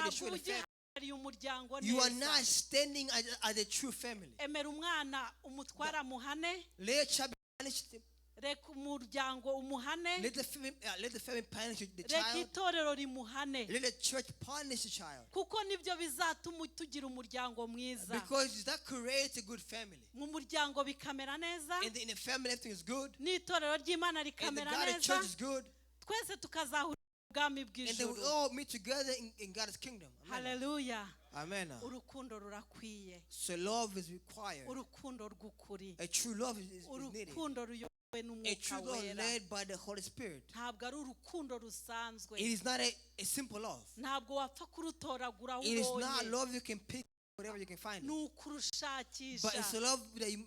Ntabwo destroy the family. Ugihagarariye umuryango You are neza. Not standing as a true family. Emera umwana umutwara muhane. Let a child be punished. Reka umuryango umuhane. Let the family punish the Reka child. Itorero rimuhane. Let the church punish the child. Kuko nibyo bizatuma tugira umuryango mwiza. Because that creates a good family. Mu muryango bikamera neza. And in the family, everything is good. N'itorero ry'Imana And the rikamera God neza. church is good. Twese tukazahurira mu bwami And then we bw'ijuru. All meet together in God's kingdom. Amen. Haleluya. Amen. Urukundo rurakwiye. So love is required. Urukundo rw'ukuri. A true love is needed. Urukundo ruyobowe A n'Umwuka true love Wera. Led by the Holy Spirit. Ntabwo ari urukundo rusanzwe. It is not a simple love. Ntabwo wapfa kurutoragura aho It is not ubonye. Love you can pick whatever you can find Ni it. ukurushakisha. But it's a love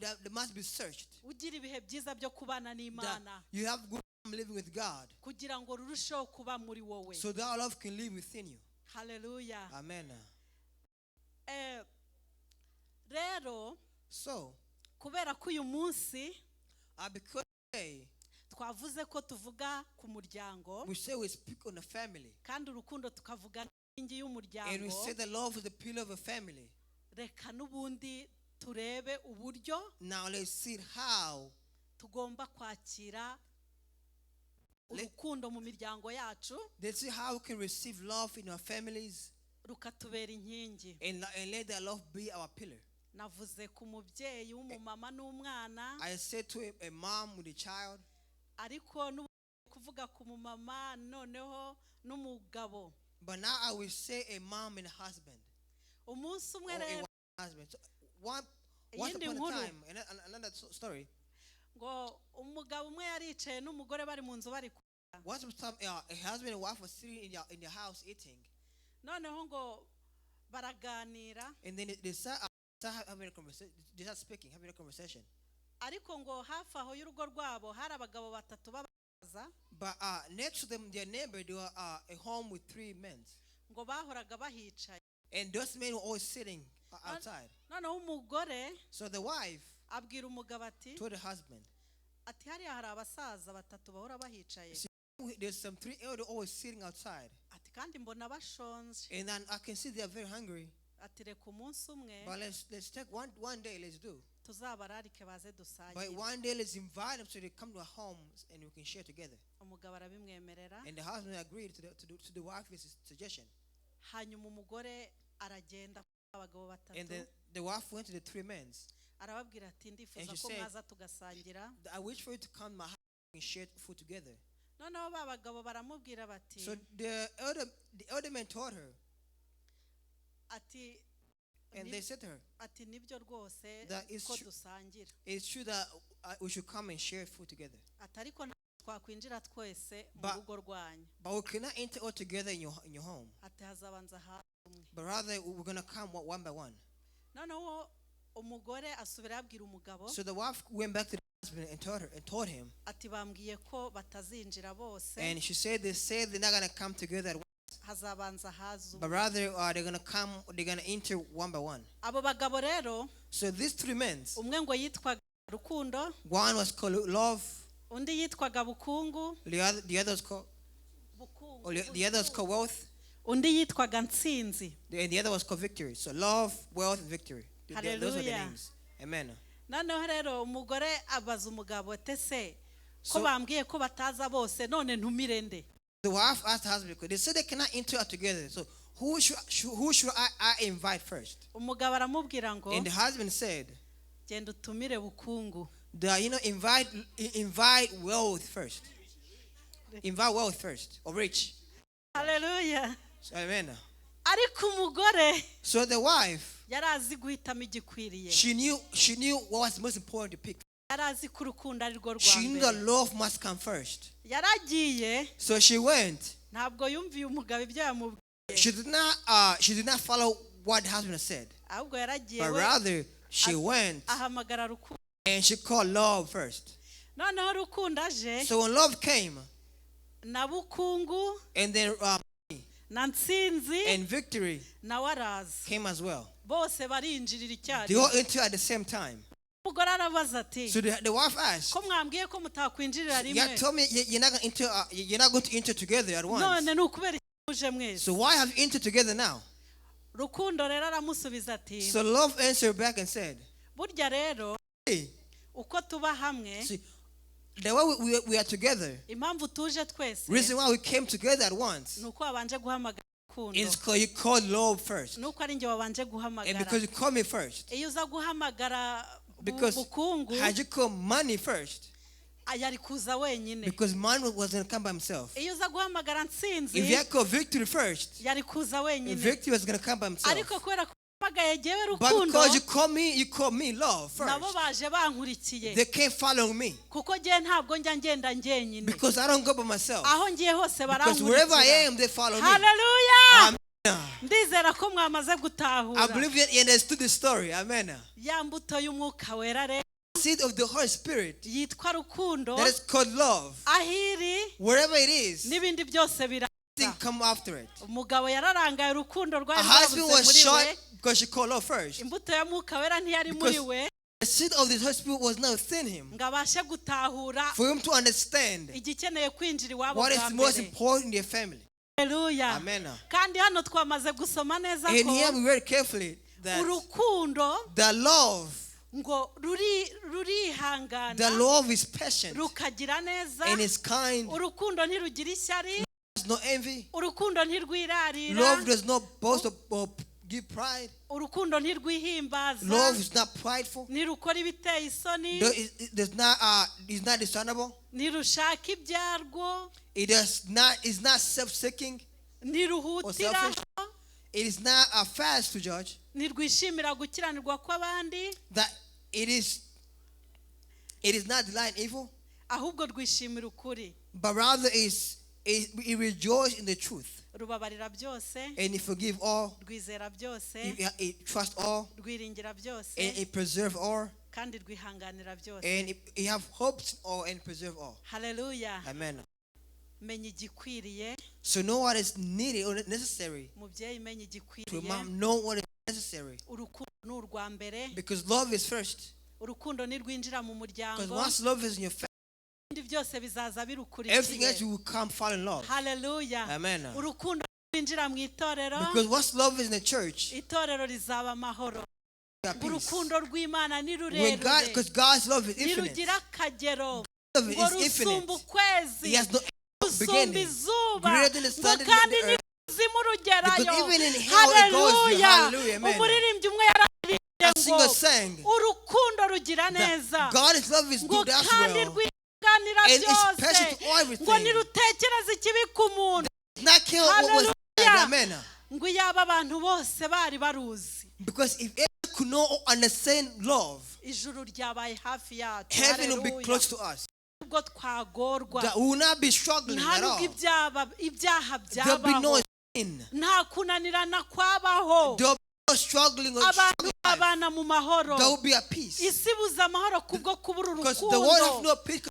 that must be searched. Ugira ibihe byiza byo kubana That n'Imana you have good time living with God. kugira ngo rurusheho kuba muri wowe. So that love can live within you. Haleluya. Amen. Eh, rero So, kubera ko uyu munsi because today twavuze ko tuvuga ku muryango we say we speak on the family. Kandi urukundo tukavuga inkingi And we y'umuryango, say that love is the pillar of a family. Reka n'ubundi turebe uburyo Now let's see how tugomba kwakira urukundo mu miryango yacu let's see how we can receive love in our families rukatubera inkingi. and let that love be our pillar. Navuze ku mubyeyi w'umumama n'umwana, I said to a mom with a child, ariko n'ubu kuvuga ku mumama noneho n'umugabo. But now I will say a mom and a husband. Umunsi umwe Or a rero wife and husband. So once Iyindi upon a nkuru. Time, another story. Ngo umugabo umwe yaricaye n'umugore bari mu nzu bari kurya. Once upon a time, a husband and wife were sitting in their house eating, Noneho ngo baraganira. And then they start having a conversation. They start speaking, having a conversation. Ariko ngo hafi aho y'urugo rwabo hari abagabo batatu b'abasaza. But next to them, their neighbor, they were a home with three men, Ngo bahoraga bahicaye. And those men were always sitting outside. Noneho umugore So the wife abwira umugabo ati told the husband, ati hariya hari abasaza batatu bahora bahicaye. "See, there's some three elders always sitting outside, Ati kandi mbona bashonje. And then I can see they are very hungry. Ati reka umunsi umwe But let's take one day, let's do. Tuzabararike baze But dusangire. One day let's invite them so they come to our homes and we can share together." Umugabo arabimwemerera. And the husband agreed to the wife's suggestion. Hanyuma umugore aragenda abagabo batatu. And then the wife went to the three men. Arababwira ati ndifuza And she ko said, mwaza tugasangira. "I wish for you to come to my house and share food together." Noneho ba bagabo baramubwira bati So the elder man told her, ati and they said to her, ati nibyo rwose That is ko true. Dusangira. "It's true that we should come and share food together. Ati ariko ntabwo twakwinjira twese mu rugo rwanyu. But we cannot enter all together in your home. Ati hazabanza haza umwe. But rather we're gonna come one by one." Noneho umugore asubira yabwira umugabo So the wife went back to the husband and told him, ati bambwiye ko batazinjira bose, and she said they said they're not gonna come together at once, hazabanza haza umwe. But rather they're gonna come, they're gonna enter one by one. Abo bagabo rero, So these three men, umwe ngo yitwaga Rukundo, one was called Love, undi yitwaga Bukungu, the other was called Bukungu, or the other was called Wealth, undi yitwaga Ntsinzi. And the other was called Victory. So Love, Wealth, and Victory. Those were the Hallelujah. Names. Amen. Noneho rero umugore abaza umugabo ati ese ko bambwiye ko bataza bose none ntumire nde? The wife asked the husband, because they said they cannot enter together. So who should I invite first? Umugabo aramubwira ngo And the husband said, genda utumire Bukungu. That, invite Wealth first. Invite Wealth first, or Rich. Haleluya. So, amen. Ariko umugore So the wife, yari azi guhitamo igikwiriye. she knew what was most important to pick. Yari azi ko urukundo ari rwo rwa She knew that mbere. love must come first. Yaragiye. So she went. Ntabwo yumviye umugabo ibyo yamubwiye. She did not follow what the husband said, Ahubwo yaragiye but we rather she went ahamagara Rukundo. And she called Love first. Noneho Rukundo aje, So when Love came, na Bukungu and then na Ntsinzi and Victory nawe araza, came as well. Bose barinjirira They icyarimwe. all entered at the same time. Umugore arabaza ati So the wife asked, ko mwambwiye ko mutakwinjirira "You rimwe, told me you're not going to enter. You're not going to enter together at once. None ni ukubera iki muje mwese? So why have you entered together now? Rukundo rero aramusubiza ati, So Love answered back and said, burya rero "Hey, uko tuba hamwe, see, the way we are together, impamvu tuje twese reason why we came together at once ni uko wabanje guhamagara Rukundo, is because you called love first. ni uko ari njye wabanje And guhamagara. because you called me first. Iyo uza guhamagara Because Bukungu, had you called money first, yari kuza wenyine. Because money was going to come by himself. Iyo uza guhamagara Ntsinzi, If you had called Victory first, yari kuza wenyine. Victory was going to come by himself. Ariko kubera ko uhamagaye jyewe But Rukundo, because you call me love nabo first. Baje bankurikiye, They came following me. Kuko jyewe ntabwo njya ngenda njyenyine. Because I don't go by myself. Aho ngiye hose Because wherever I barankurikira. am, they follow me. Haleluya! Amen. Ndizera ko mwamaze I gutahura. Believe you understood the story. Amen. Ya mbuto y'Umwuka Wera rero Seed of the Holy Spirit yitwa Rukundo, that is called love. Aho iri, Wherever it is, n'ibindi byose biraza. Thing come after it. Umugabo yararangaye, urukundo rwari A husband rwabuze was muri shot we. Because she called love first. Imbuto ya Mwuka Wera ntiyari muri Because we the seed of the Holy Spirit was not within him. Ngo abashe gutahura For him to understand igikeneye kwinjira iwabo what bwa is most mbere. Important in their family. Haleluya! Amen. Kandi hano twamaze gusoma neza And here ko we read carefully that urukundo the love, ngo ruri rurihangana, the love is patient rukagira neza, and is kind. urukundo ntirugira ishyari, There's no envy. Urukundo ntirwirarira, Love does not boast or give pride. Urukundo ntirwihimbaza, Love is not prideful. Ntirukora ibiteye isoni, It does not is not dishonorable. Ntirushaka ibyarwo, It does not is not self-seeking. Ntiruhutiraho, It is not fast to judge. Ntirwishimira gukiranirwa kw'abandi, That it is not denying evil, ahubwo rwishimira ukuri, but rather is it rejoices in the truth rubabarira byose, and it forgive all, rwizera byose, it trust all, rwiringira byose, and it preserve all, kandi rwihanganira byose. And it have hopes in all and preserve all. Haleluya! Amen. Menya igikwiriye. So know what is needed or necessary. Mubyeyi, menya To a igikwiriye. mom, know what is necessary. Urukundo ni urwa mbere. Because love is first. Urukundo nirwinjira mu muryango, Because once love is in your family, ibindi byose bizaza everything birukurikiye. Else will come fall in love. Haleluya! Amen. Urukundo rwinjira mu itorero, Because once love is in the church, itorero rizaba amahoro. You got peace. Urukundo rw'Imana ni When God, rurerure, because God's love is infinite. ntirugira akagero, Love ngo is infinite. rusumba ukwezi, He has no rusumba beginning. Izuba, Greater than the ngo sun and kandi the earth. n'ikuzimu rugerayo. Because even in hell it goes to Haleluya! hallelujah, amen. Umuririmbyi umwe yararirimbye A ngo singer sang urukundo rugira neza, that God's love is ngo good as kandi well. rwihanganira And it's byose, patient to everything. Ngo ntirutekereze ikibi ku muntu. Not kill what was Hallelujah. amen. Ngo iyaba abantu bose bari baruzi, Because if everyone could know or understand love, ijuru ryabaye hafi yacu. Heaven will be Hallelujah. Close to us. Ubwo twagorwa, That we will not be struggling nta at nubwo all. Ibyaha There'll be byabaho, no sin. Nta kunanirana kwabaho, There'll be no struggling or abantu struggling life. babana mu mahoro. There will be a peace. Isi ibuze amahoro kubwo kubura Because the world have urukundo. No peace.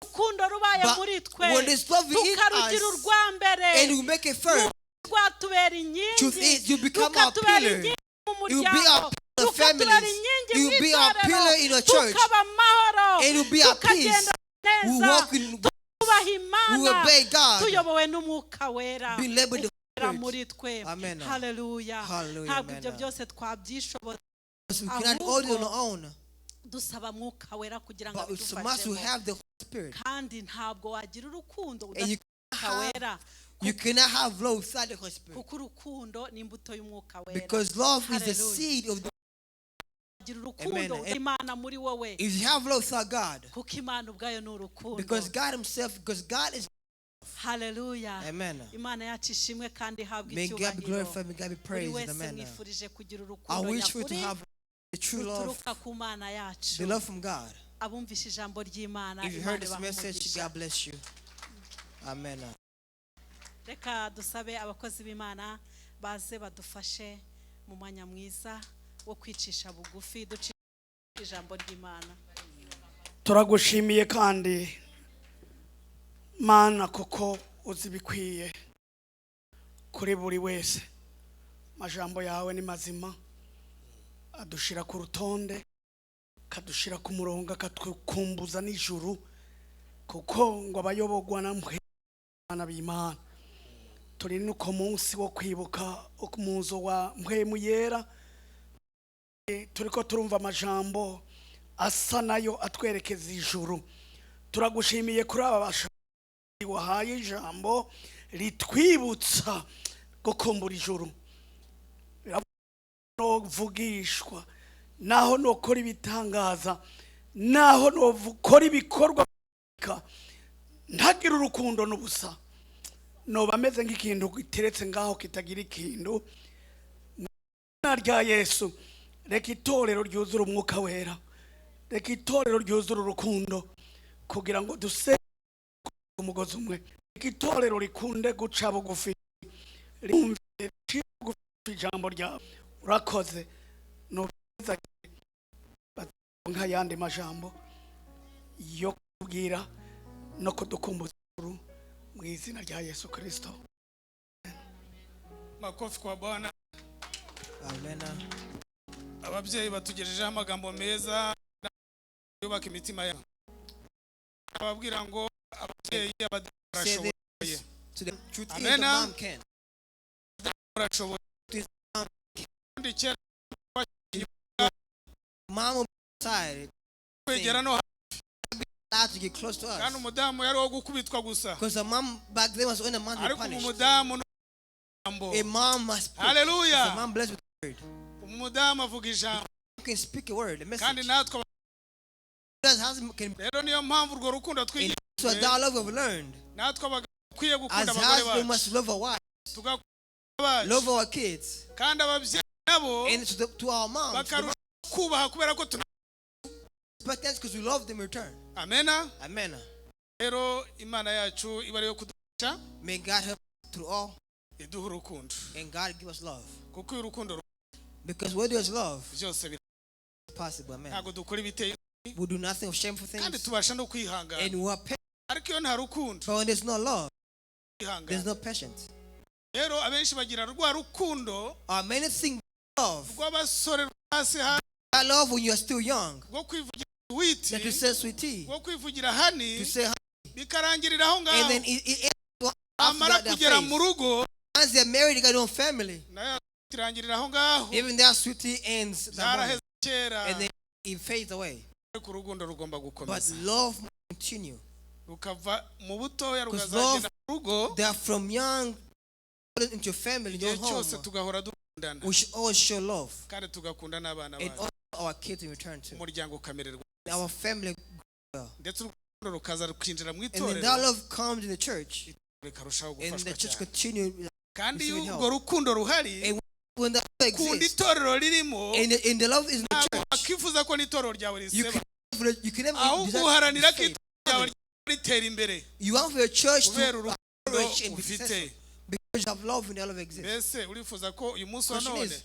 Urukundo rubaye But muri twe, when there's love in tukarugira us, urwa mbere, and we make it first, rwatubera inkingi, truth is, you become our rukatubera pillar. Inkingi mu You will be muryango, our pillar of rukatubera families. Inkingi You mu will be our itorero, pillar in our church. Tukaba amahoro, And it will be our peace. Tukagenda We neza, walk in, tubaha we Imana, obey God. Tuyobowe n'Umwuka Wera Be led by the ukorera Spirit. Muri twe. Amen. Haleluya! Hallelujah, Ntabwo amen. Ibyo byose twabyishoboza, Because we cannot all do on our own. Dusaba Mwuka Wera kugira ngo But it's a must to abidufashemo. Have the Holy Spirit. Kandi ntabwo wagira urukundo And you udafite Umwuka Wera, you cannot have love without the Holy Spirit. Kuko urukundo ni imbuto y'Umwuka Wera. Because love is the Hallelujah. Seed of the Gira urukundo Amen. Imana muri wowe, If you have love without God, kuko Imana ubwayo ni urukundo. Because God Himself, because God is Haleluya! Amen. Imana yacu ishimwe kandi ihabwe May God be icyubahiro. Glorified, may God be Buri praised. wese Amen. mwifurije kugira I urukundo wish for you to nyakuri have the true love, ruturuka ku Mana yacu. The love from God. Abumvishe ijambo ry'Imana, If you Imana heard this ibahe message, umugisha. God bless you. Amen. Reka dusabe abakozi b'Imana baze badufashe mu mwanya mwiza wo kwicisha bugufi ducisha ijambo ry'Imana. Turagushimiye kandi Mana kuko uzi ibikwiye kuri buri wese. Amajambo yawe ni mazima, adushira ku rutonde, akadushira ku murongo, akatwikumbuza n'ijuru, kuko ngo abayobogwa na mwe bana b'Imana. Turi no ku munsi wo kwibuka umuzo wa Mpwemu Yera. Turiko turumva amajambo asa nayo atwerekeza ijuru. Turagushimiye kuri aba basha wahaye ijambo ritwibutsa gukumbura ijuru. Novugishwa naho nokora ibitangaza, naho nokora ibikorwa, ntagira urukundo n'ubusa, noba ameze nk'ikintu giteretse ngaho kitagira ikintu. Mu izina rya Yesu, reka itorero ryuzure Umwuka Wera, reka itorero ryuzure urukundo kugira ngo duse umugozi umwe. Reka itorero rikunde guca bugufi, rimve, riciye bugufi ijambo ryawe. Urakoze nubeza nk'ayandi majambo yo kubwira no kudukumbuza ijuru, mu izina rya Yesu Kristo. Makofi kwa Bwana. Amen. Ababyeyi batugejejeho amagambo meza yubaka imitima yabo, ababwira ngo ababyeyi, abadamu Say barashoboye. This to the truth is the Amen. mom can. Barashoboye. Mom Kandi kera Mom will be outside, kwegera no allowed to get close to kandi us. Umudamu yari uwo gukubitwa gusa. Because the mom back then was when the man to be Ariko ubu punished. umudamu n'ijambo. A mom must speak. Haleluya. The mom blessed with the word. Umudamu avuga ijambo. You can speak a word, a message. Kandi natwe That husband can rero niyo mpamvu urwo rukundo twigisha So that love we've learned. Natwe abagabo dukwiye gukunda As abagore husband, we bacu, must love our wives, tugakunda bacu, love our kids, kandi ababyeyi nabo and to our moms. Bakarushaho kubaha kubera ko tuna But that's because we love them in return. Amena. Amen. Rero Imana yacu iba ariyo kudufasha, May God help through all, iduha urukundo, and God give us love. Kuko iyo urukundo Because where there's love, byose bira it's possible. Amen. Ntabwo dukora ibiteye We do nothing of shameful kandi things, tubasha no kwihangana. And we are patient. Ariko iyo nta rukundo, But when there's no love, kwihangana, there's no patience. Rero abenshi bagira rwa rukundo Many think love. rw'abasore hasi hasi, That love when you're still young. Rwo kwivugira sweet, That you say sweetie. Rwo kwivugira honey, To say honey. Bikarangirira aho ngaho. And then it ends after Amara that kugera phase. mu rugo, Once they're married, they got their own family. Nayo irangirira aho ngaho. Even that sweetie ends that Byaraheze moment. kera. And then it fades away. Ariko urukundo rugomba But gukomeza, love must continue. Rukava mu butoya Because rukazagenda mu rugo. They are from young into your family, in your Igihe cyose home. tugahora dukundana, We should always show love. kandi tugakunda n'abana And bacu, all our kids in return too. Umuryango ukamererwa, Our family well. Ndetse urukundo rukaza rukinjira mu And then that itorero, love comes in the church. Rikarushaho And gufashwa the church cyane. continue. Kandi iyo receiving help. urwo rukundo ruhari, And when that love kunda exists, itorero ririmo, and the love is in the ntabwo church, wakifuza ko n'itorero ryawe you riseba, can, you can never ahubwo desire uharanira to ko fail. itorero ryawe ritera imbere You want for your church kubera to urukundo flourish and be ufite. successful because you have love and the love exists. Mbese urifuza ko uyu munsi wa Question none is,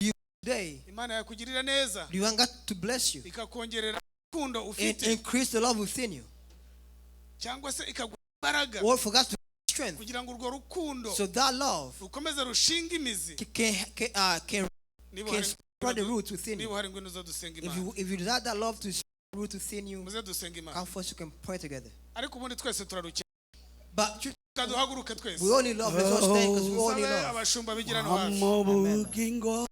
you today, Imana yakugirira neza, do you want God to bless you ikakongerera urukundo and ufite, increase the love within you? Cyangwa se ikaguha imbaraga Or for God to strength kugira ngo urwo rukundo so that love rukomeze rushinge imizi? can Niba can hari spread the roots within niba you. hari, ngwino uze dusenga If Imana. you desire that love to spread root within you, Muze dusenga Imana. come first, you can pray together. Ariko ubundi twese turarukira. But truth, Duhaguruke twese. we all need love. Let's all stand because we all need Dusabe love. abashumba bigira hano hafi. Mu bugingo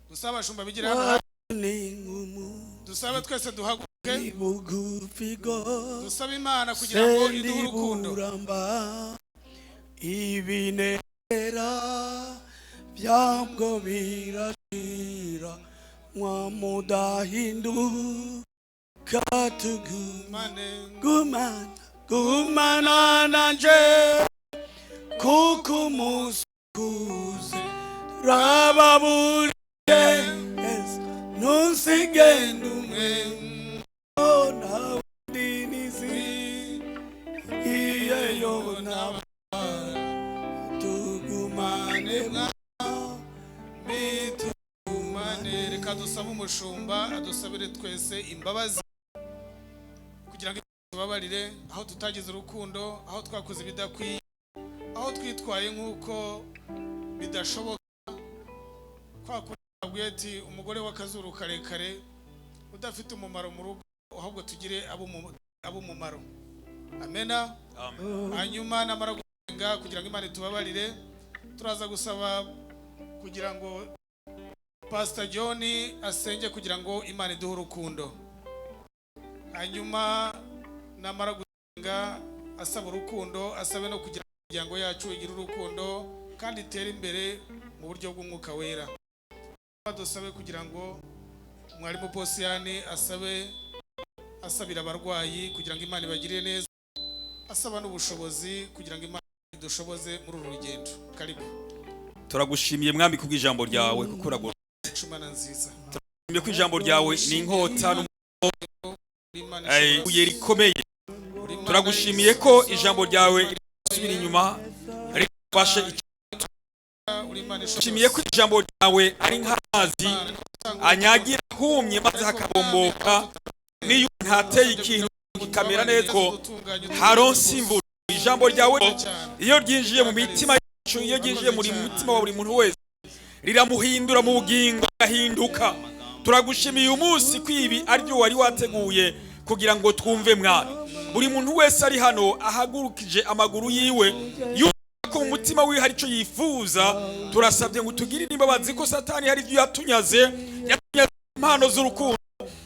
Dusabe abashumba bigira hano hafi. Ni nk'umu Dusabe twese duhaguruke, bugufi go dusabe Imana kugira ngo iduhe urukundo. Sendiburamba ibinera byabwo birashira mwamudahinduka Mane tugumana gumana nanje kuko umusukuze rababuriye ntusigende umwe nawe nizi iyeyo naba tugumane mwami. Mane, reka dusabe umushumba adusabire twese imbabazi kugira ngo tubabarire aho tutagize urukundo, aho twakoze ibidakwiye, aho twitwaye nk'uko bidashoboka. Kwa kundi babwiye ati umugore w'akazuru karekare udafite umumaro mu rugo, ahubwo tugire ab'umumaro. Amena. Hanyuma namara gusenga kugira ngo Imana itubabarire. Turaza gusaba kugira ngo Pastor John asenge kugira ngo Imana iduhe urukundo. Hanyuma namara gusenga asaba urukundo, asabe no kugira ngo imiryango yacu igire urukundo kandi itere imbere mu buryo bw'Umwuka Wera. Dusabe kugira ngo mwarimu Posiyani asabe, asabira abarwayi kugira ngo Imana ibagirire neza, asaba n'ubushobozi kugira ngo Imana idushoboze muri uru rugendo. Karibu. Turagushimiye, Mwami, kubw'ijambo ryawe, kuko uragushimiye Imana nziza. ko ijambo ryawe ni inkota Imana ibuye rikomeye. Turagushimiye ko ijambo ryawe risubira inyuma rifashe. Uri Imana. Tugushimiye ko ijambo ryawe ari nk'amazi anyagira humye maze hakabomboka, n'iyo ntateye ikintu kikamera neza ko haronse imvura. Ijambo ryawe iyo ryinjiye mu mitima yacu, iyo ryinjiye muri mutima wa buri muntu wese, riramuhindura mu bugingo, agahinduka. Turagushimiye uyu munsi ko ibi aribyo wari wateguye kugira ngo twumve. Mwami, buri muntu wese ari hano ahagurukije amaguru yiwe, yumva ko mu mutima wiwe hari icyo yifuza, turasabye ngo utugirire imbabazi ko Satani hari ibyo yatunyaze. Yatunyaze impano z'urukundo,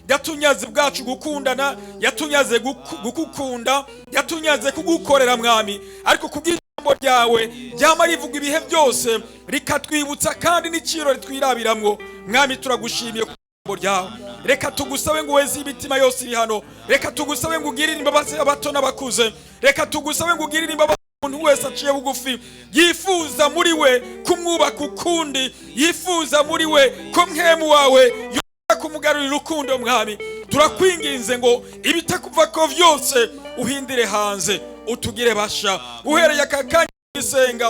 yatunyaze bwacu gukundana, yatunyaze gukukunda, yatunyaze kugukorera, Mwami. Ariko kubw'ijambo ryawe ryama rivuga ibihe byose, rikatwibutsa kandi n'iciro ritwirabiramwo, Mwami, turagushimiye ku ijambo ryawe. Reka tugusabe ngo weze imitima yose iri hano. Reka tugusabe ngo ugirire imbabazi abato n'abakuze. Reka tugusabe ngo ugirire imbabazi umuntu wese aciye bugufi, yifuza muri we kumwubaka ukundi, yifuza muri we ko Mpwemu wawe yongera kumugarurira urukundo. Mwami, turakwinginze ngo ibitakuva ko byose uhindire hanze, utugire basha uhereye aka kanya isenga.